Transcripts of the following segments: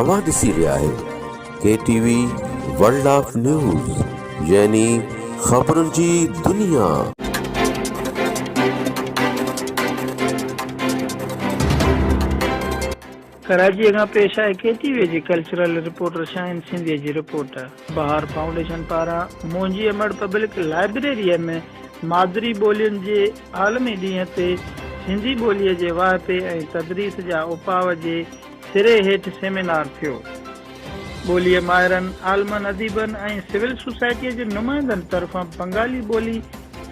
اوهان ڏسي رهيا آهيو K T V world of news يعني خبرن جي دنيا. ڪراچيء کان پيش آهي ڪي ٽي وي جي ڪلچرل رپورٽر شاهين سنڌيء جي رپورٽ. بهار فائونڊيشن پاران منهنجي امڙ پبلڪ لائبريريء ۾ مادري ٻولين جي عالمي ڏينهن تي سنڌي ٻوليء جي واهپي ۽ تدريس جا اپاء جي سري هيٺ سيمينار ٿيو. ٻوليء ماهرن، عالمن، اديبن ۽ سول سوسائٽيء جي نمائندن طرفان بنگالي ٻولي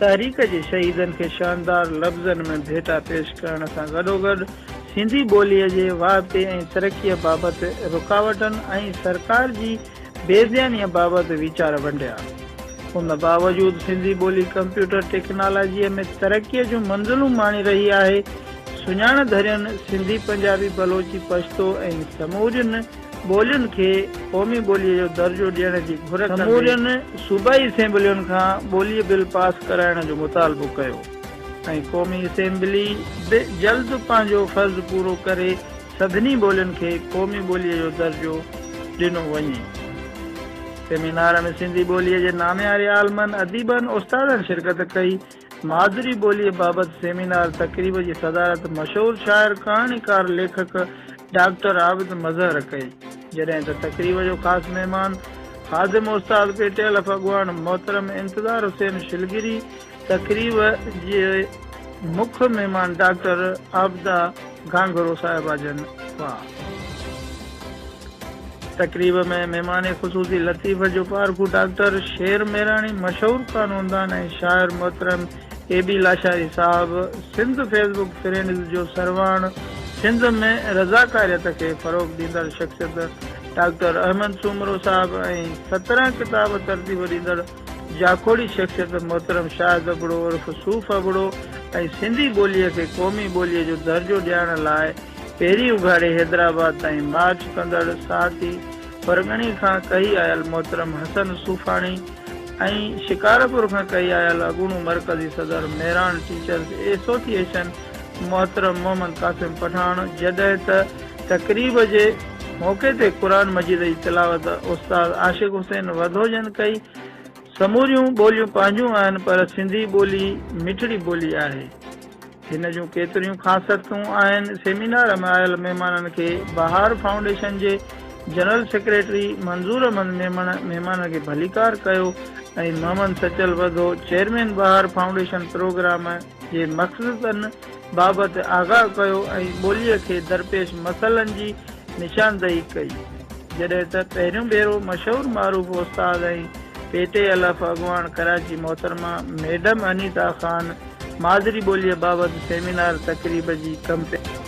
تحريڪ جي شهيدن کي شاندار لفظن ۾ ڀيٽا پيش ڪرڻ سان گڏوگڏ سنڌي ٻوليء جي واهپي ۽ ترقيء بابت رڪاوٽن ۽ سرڪار جي بي ڌيانيء بابت ويچار ونڊيا. ان باوجود سنڌي ٻولي ڪمپيوٽر ٽيڪنالاجيء ۾ ترقيء جون منزلون ماڻي رهي آهي. سڃاڻ ڌرين سنڌي، پنجابي، بلوچي، پشتو ۽ سمورين ٻولين کي قومي ٻوليء جو درجو ڏيڻ جي گهر ڪندي سمورين صوبائي اسيمبلين کان ٻوليء بل پاس ڪرائڻ جو مطالبو ڪيو ۽ قومي اسيمبلي به جلد پنهنجو فرض پورو ڪري سڀني ٻولين کي قومي ٻوليء جو درجو ڏنو وڃي. سيمينار ۾ سنڌي ٻوليء جي نامياري عالمن، اديبن، استادن شرڪت ڪئي. مادري ٻوليء بابت سيمينار تقريب جي صدارت مشهور شاعر، ڪهاڻيڪار، ليکڪ ڊاڪٽر عابد مظهر ڪئي. جڏهن ته تقريب جو خاص مهمان خادم استاد پي ٽي الف اڳواڻ محترم انتظار حسين شلگري، تقريب جي مک مهمان ڊاڪٽر عابده گهانگهرو صاحبه جن هئا. تقريب ۾ مهمان خصوصي لطيف جو پارکو ڊاڪٽر شير ميراڻي، مشهور قانوندان ۽ شاعر محترم اي بي لاشاري صاحب، سنڌ فيس بڪ فرينڊز جو سرواڻ، سنڌ ۾ رضاڪاريت کي فروغ ڏيندڙ شخصيت ڊاڪٽر احمد سومرو صاحب ۽ 17 ڪتاب ترتيب ڏيندڙ جاکوڙي شخصيت محترم شاهد ابڙو عرف صوف ابڙو ۽ سنڌي ٻوليء کي قومي ٻوليء جو درجو ڏيارڻ لاء پيري اگهاڙي حيدرآباد تائين مارچ ڪندڙ ساهتي پرڳڻي کان ڪهي آيل محترم حسن صوفاڻي ۽ شڪارپور کان ڪهي آيل اڳوڻو مرڪزي صدر مهراڻ ٽيچرز ايسوسيئيشن محترم محمد قاسم پٺاڻ جڏهن ته تقريب جي موقعي تي قرآن مجيد جي تلاوت استاد عاشق حسين وڌوجن ڪئي. سموريون ٻوليون پنهنجون آهن پر سنڌي ٻولي مٺڙي ٻولي آهي. هن جون ڪيتريون خاصيتون آهن. سيمينار ۾ آيل مهمانن کي بهار فائونڊيشن جي جنرل سيڪريٽري منظور احمد ميمڻ مهمانن کي ڀليڪار ڪيو ۽ Muhammad Sachal Wadho chairman Bahar foundation programme جي مقصدن بابت آگاهه ڪيو ۽ ٻوليء کي درپيش مسئلن جي نشاندهي ڪئي. جڏهن ته پهريون ڀيرو مشهور معروف استاد ۽ پي ٽي الف اڳواڻ ڪراچي محترمه ميڊم انيتا خان مادري ٻوليء بابت سيمينار تقريب جي ڪمپيئر.